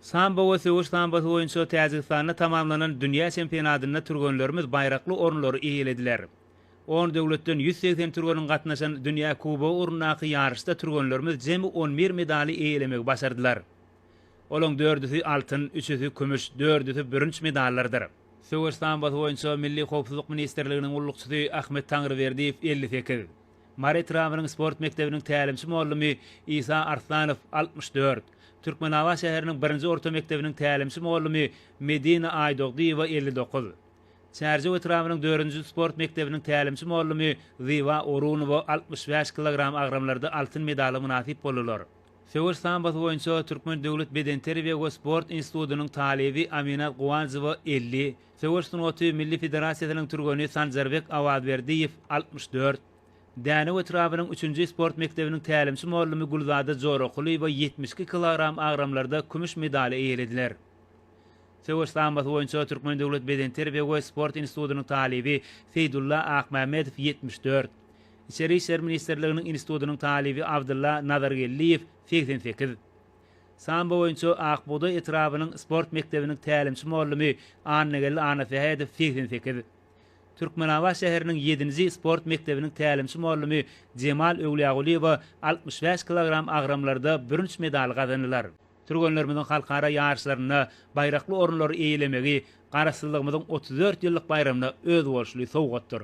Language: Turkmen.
Sambo we söweş sambosy boýunça Täjigistanda tamamlanan dünýä çempionatynda türgenlerimiz baýrakly orunlary eýelediler. On döwletden 180 türgeniň gatnaşan dünýä kubogy ugrundaky ýaryşda türgenlerimiz jemi 11 medaly eýelemegi başardylar. Olaň dördüsi altyn, üçüsi kümüş, dördüsi bürünç medallardyr. Söweş sambosy boýunça Milli howpsuzlyk ministrliginiň gullukçysy Ahmet Taňryberdiýew 58, Mary etrabynyň sport mekdebiniň tälimçi mugallymy Isa Arslanow 64, Türkmenabat şäheriniň birinji orta mekdebiniň tälimçi mugallymy Medina Aýdogdyýewa 59, Çärjew etrabynyň dördünji sport mekdebiniň tälimçi mugallymy Zyba Orunowa 65 kilogram agramlarda altyn medala mynasyp boldular. Söweş sambosy boýunça Türkmen döwlet bedenterbiýe we sport institutynyň talyby Aminat Guwanjowa 50, Söweş sungaty milli federasiýasynyň türgeni Sanjarbek Awazberdiýew 64, Dänew etrabynyň üçünji sport mekdebiniň tälimçi mugallymy Gülzada Jorakulyýewa 72 kilogram agramlarda kümüş medaly eýelediler. Söweş sambosy boýunça Türkmen döwlet bedenterbiýe we sport institutynyň talyby Seýdulla Akmämmedow 74, Içeri işler ministrliginiň institutynyň talyby Abdylla Nazargeldiýew 88, sambo boýunça Ak bugdaý etrabynyň sport mekdebiniň tälimçi mugallymy Annageldi Annasähedow 88, Türkmenabat şäheriniň ýedinji sport mekdebiniň tälimçi mugallymy Jemal Öwlýagulyýewa 65 kilogram agramlarda bürünç medaly gazandylar. Türgenlerimiziň halkara ýaryşlarynda baýrakly orunlary eýelemegi Garaşsyzlygymyzyň 34 ýyllyk baýramyna özboluşly sowgatdyr.